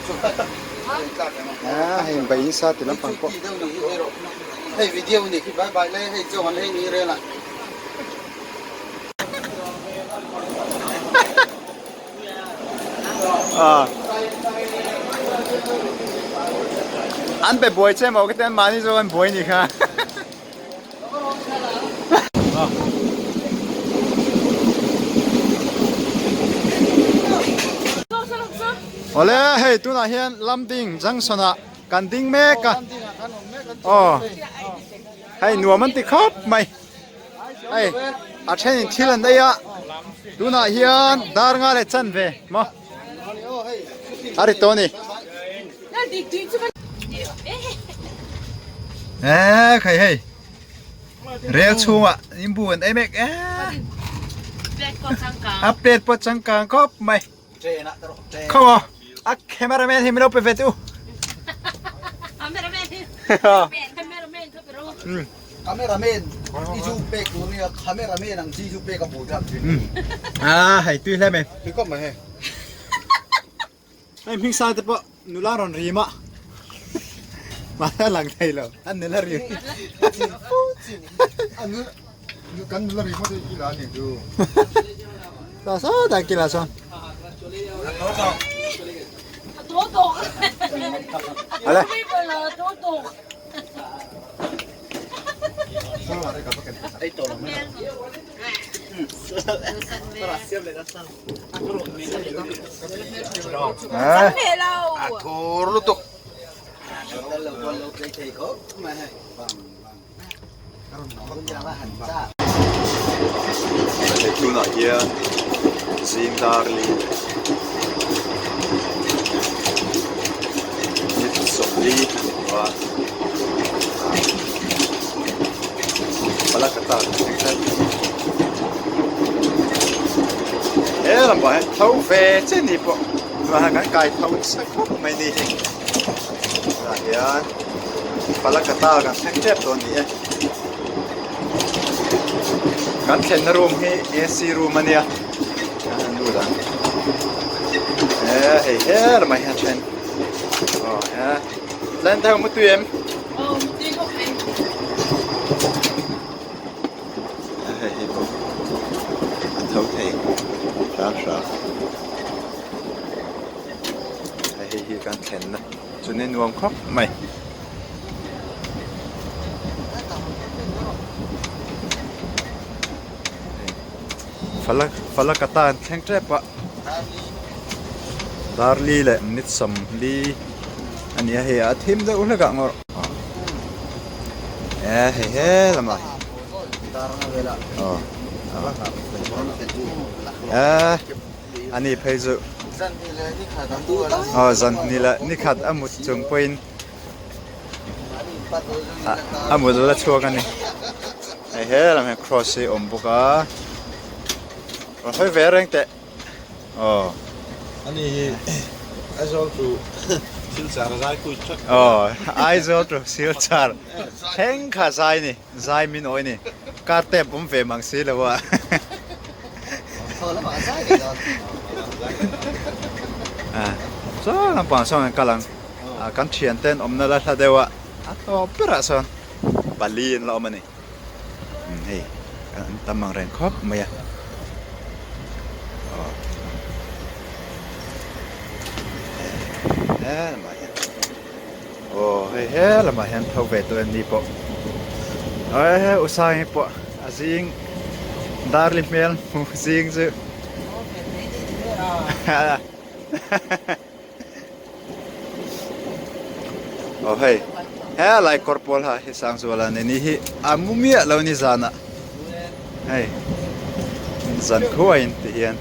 A hei bai nasa ti lampang pawh. Hei video ni khi bai bai le hei chaw an hei ni rel a. An pe buai che maw ka ti mahni zawk an buai ni kha. Awle hei tunah hian Lamding junction ah kan ding mek a aw hei nuam an ti khawp mai hei a then in thil an ei a tunah hian dar nga leh chan ve maw a ri tawh a ni. Eee khai hei rel chhungah nimbu an ei mek eee a plate pawh changkang khawp mai khaw aw a cameraman hi min lo pe ve teh u Cameraman i chu pek tur nia cameraman ang chi chu pek a buai thlak thin a hei tui hle mai tui kawp mai hei. Hei hming sang te pawh nula rawn rim a mahse a lang thei lo a nula rim Kan nula rim a i la ni chu. Sa sa dan kila chuan. Ale. A thur lutuk. Hei tunah hian zing dar li ni 40 a ni tawh a Palakata kan thleng tlat. He lamah hian tho ve che ni pawh tunah hian kan kai tho nasa khawp mai ni hi tunah hian Palakata kan thleng tep tawh a ni e kan thlenna room hi AC room a nia kan han lut ang e hei he lamah hian then aw he tlai an awm tui em. Hei hi pawh a tho thei hram hram hei hi kan thlenna chu ni nuam khawp mai. Falakata an thleng tep a Darli leh minute 40 a ni a hei a thim deuh hlek ah ngawrh e hei he lamah aw e ani phei chu aw zan hnih leh nikhat a mut chung pawhin a mut la chhuak a ni hei he lam hian cross hi a awm bawk a rawn hawi ve reng teh aw ani hi Aizawl to Silchar a zai pui tlat aw Aizawl to Silchar thleng kha zai ni zai min awi ni car tep awm ve mang si lo a chuan lampang sawn an kal ang. Kan thian ten awmna la hla deuh a, a tawp berah sawn pali an la awm a ni. Hei an tam ang reng khawp mai a. Aw he lamah hian aw hei he lamah hian tho ve tawh em ni pawh he Usangi pawh a zing darli hmel hmu zing chu. Aw hei he lai kawr pawl ha hi Sangzuala ni ni hi a mu miah lo ni zanah hei zan khuaiin ti hian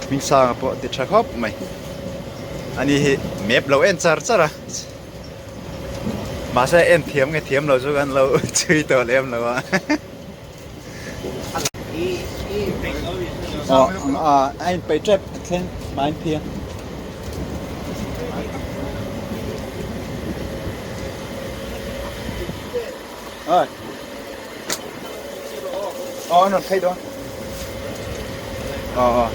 Hmingsanga pawh ti tha khawp mai ani hi map lo en char char a mahse en thiam nge thiam lo chu kan lo chhui tawh lem lo a. Aw a inpeih tep a thleng hmai phian. Oi. Aw an rawn phei dawn. Aw aw.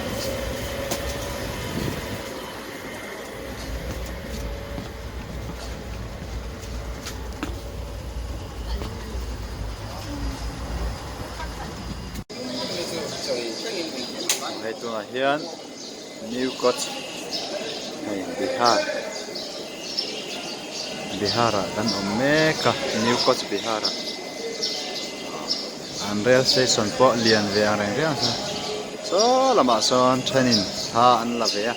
Hei tunah hian New Coach hei Bihar Bihar ah kan awm mek a New Coach Bihar ah an rail station pawh lian ve ang reng riau a saw lamah sawn thenin thla an la ve a.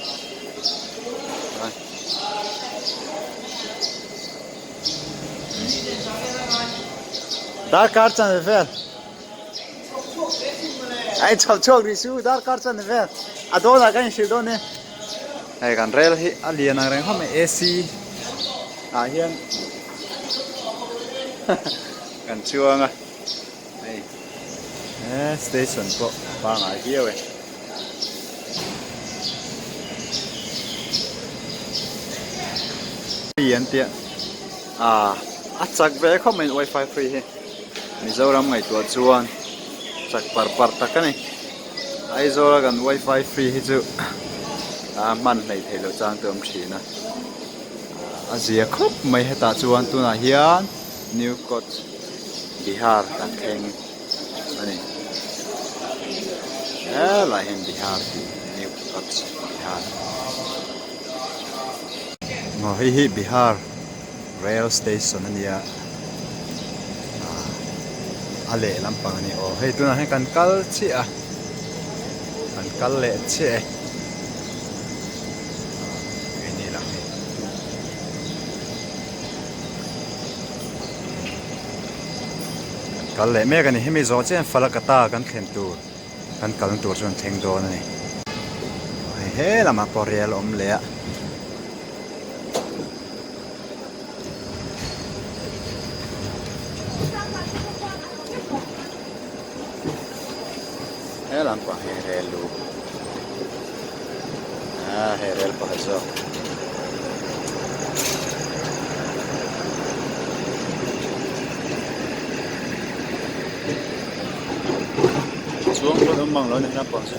Darkar chanve vel Ai chho chhuak rih su darkar chanve vel a dawnah kan inhrilh dawn e. Hei kan rel hi a lian ang reng khawp mai AC ah hian kan chuang a hei he station pawh a pangngai viau e. Free an tia ah a chak ve khawp mai wifi free hi Mizoram ngaihtuah chuan chak par par tak a ni Aizawl a kan wifi free hi chu a hman hleih theih loh chang te awm thin a a zia khawp mai hetah chuan tunah hian New Coach Bihar kan thleng. a ni helai hian Bihar tih New Kutch Bihar aw hei hi Bihar rail station a nia ah a leh lampang a ni aw hei tunah hian kan kal chiah a kan kal leh chiah e ah keini lam hi. Kal leh mek a ni. Hemi zawh chian Falakata kan thlen tur kan kalna tur chu an thleng dawn a ni. Hei he lamah pawh rial a awm leh a. He lam pawh hi rel lu ah hei rel pakhat zawk. Chuang pawn awm mang lo a ni helam pang chu.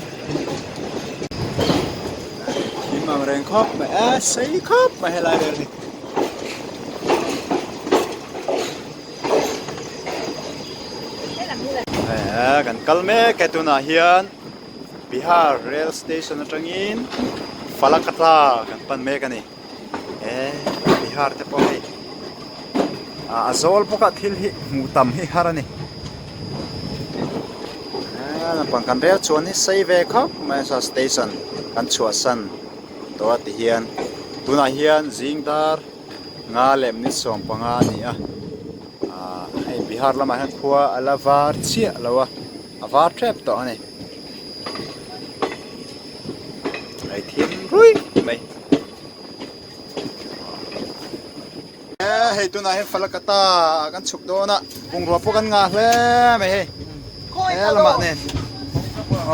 Thim ang reng khawp mai a sei khawp mai helai rel hi. Kan kal mek e tunah hian Bihar rail station atangin Falakata kan pan mek a ni he Bihar te pawh hei a zawl bawk a thil hi hmuh tam hi har a ni lampang kan rel chuan hi sei ve khawp mai a station kan chhuahsan tawh a ti hian tunah hian zing dar Nga lem ni 15 a ni a ahh hei Bihar lamah hian khua a la var chiah lo a a var tep tawh a ni hei thim ruih mai hei tunah hian Falakata ah kan chhuk dawn a bungrua pawh kan ngah hle mai hei he lamah nen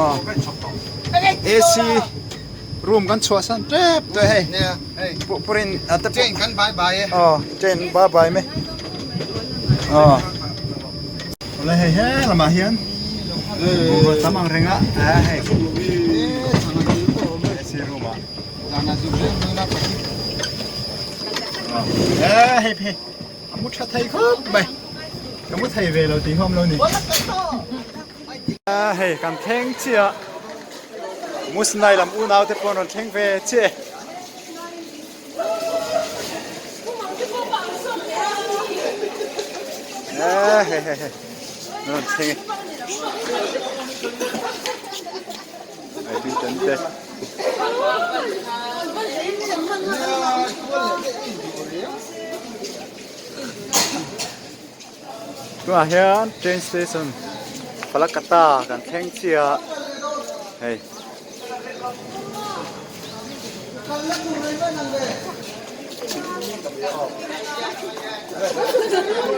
aw AC room kan chhuahsan tep tawh hei purin a te Train kan bye bye e. Aw train bye bye mai. Aw. Awle hei he lamah hian bungrua tam ang reng a a hei AC room ah. Aw hei hei a mu tha thei khawp mai. Ka mu thei ve lo tih hi awm lo ni. Hei kan thleng chiah Musnai lam unau te pawh an rawn thleng ve chiah e. Hei hei hei an rawn thleng e. Hei tui tan te. Tunah hian train station Falakata kan thleng chiah hei.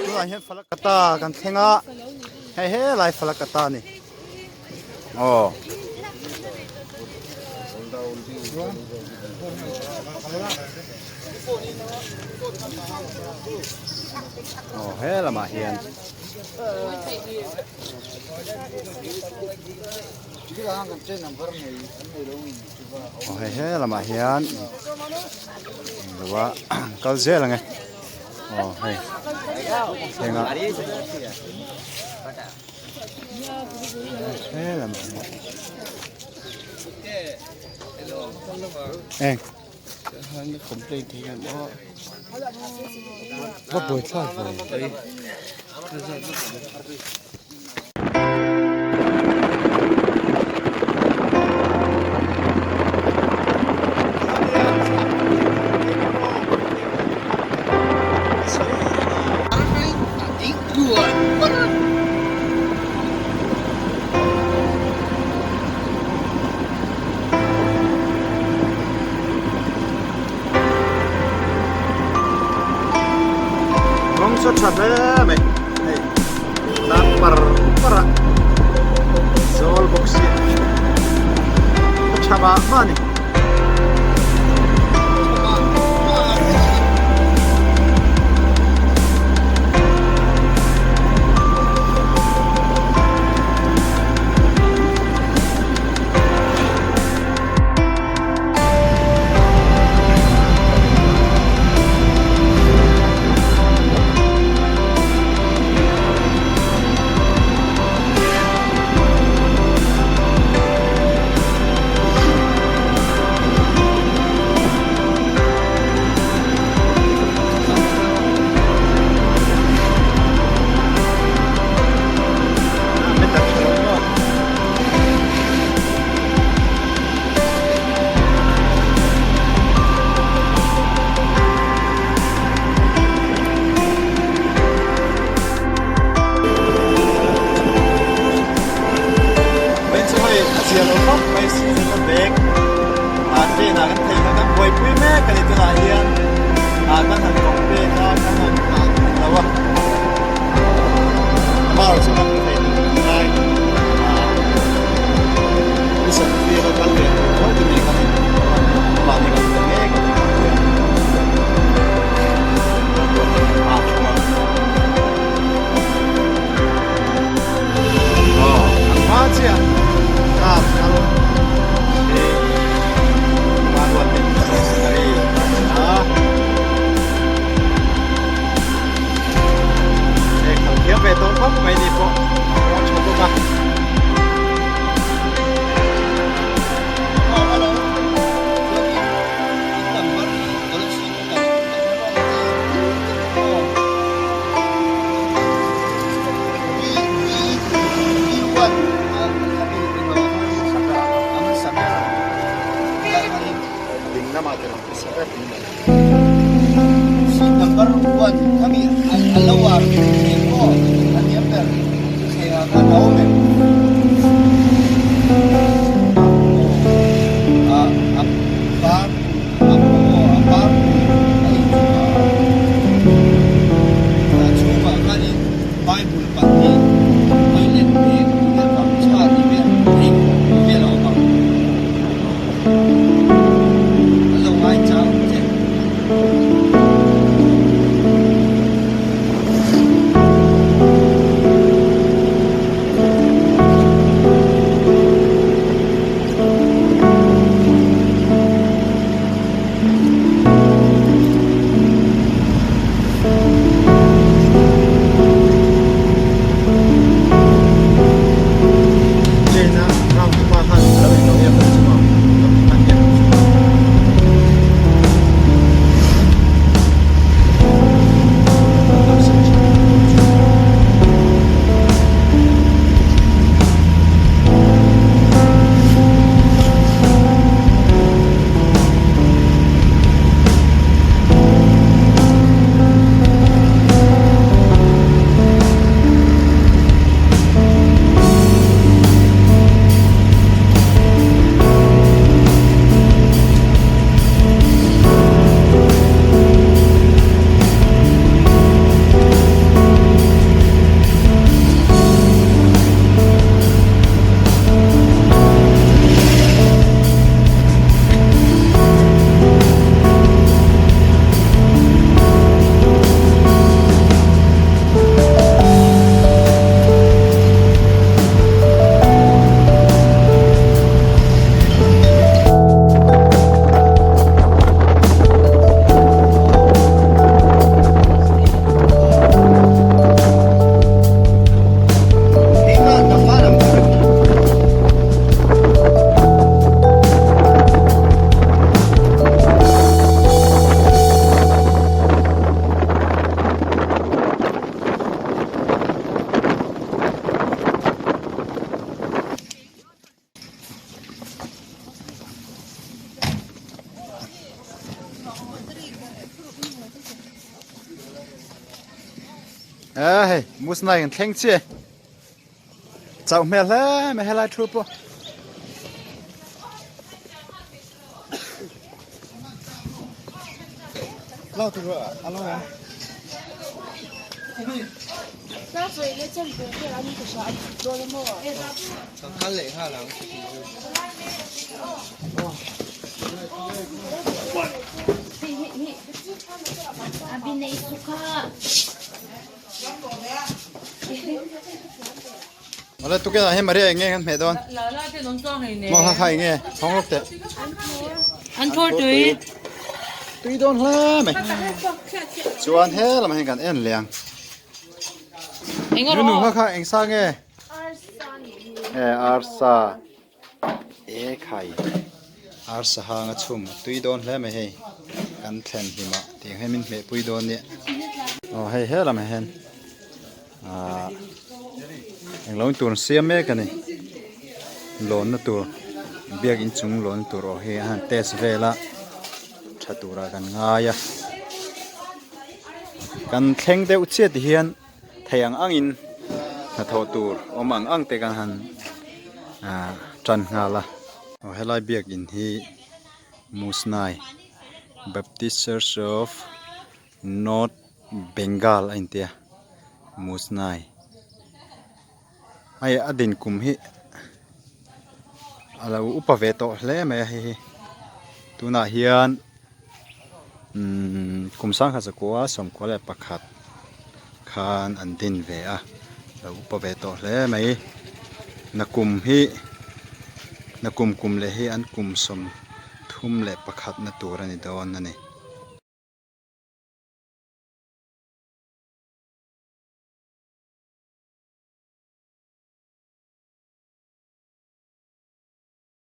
Tunah hian Falakata kan thleng a hei helai Falakata a ni. Aw. Aw he lamah hian aw hei he lamah hian englo a kal zel ang e aw hei thleng a. Eng. Va buai thlak ve. Kawng chu a tha hle mai hei tlang par par a zawl bawk sia a tha mah mah a ni. Hei chu hei a zia lo khawp mai season a bag ah train ah kan thei kha kan buaipui mek a ni tunah hian ah kan han complain a kan han ah lo a mar chu kan thei tur kan ngai ah mission field a kal ve tur tho chu ni kan in mahni kan pe mek a ni kan tia ah chuan aw an hma chiah car kal hi maruat te gari a Hei khal thiam ve tawh khawp mai ni pawh a rawn chho bawk a. Ding lamah te rawn ti sak a. Seat number one khami a lo a thuthleng pawh a hniam ber thuthleng ah khan a awm em? A a par a a par a inchung ah a chhungah khanin bible pahnih toilet bag tih gamchha tih vel pheikhawk tih vel a awm ang. An lo ngai chang che. E hei musnai kan thleng chiah e. Chauh hmel hle mai helai thu pawh. Awle tukin ah hian Maria eng nge kan hmeh dawn? Maw kha kha eng nge? Thawng lawk teh. An thur tui. Tui dawn hle mai. Chuan he lamah hian kan en leh ang. Nunu kha kha eng sa nge? E arsa. E khai arsa hang a chhum tui dawn hle mai hei kan thlen hlim ah tiang hian min hmeh pui dawn nia aw hei he lamah hian ahh englo tur an siam mek a ni lawnna tur biakin chung lawnna tur aw hi a han test vel a tha turah kan ngai a kan thleng deuh chiah ti hian. Thei ang angin hnathawh tur awm ang ang te kan han ah tan nghal a. Aw helai biakin hi Musnai Baptist Church of North Bengal a intia Musnai hei a din kum hi a lo upa ve tawh hle mai a hei hi tunah hian. Umm kum sangha zakua sawmkua leh pakhat khan an din ve a lo upa ve tawh hle mai nakum hi nakum kum leh hi an kum sawm thum leh pakhat na tur a ni dawn a ni.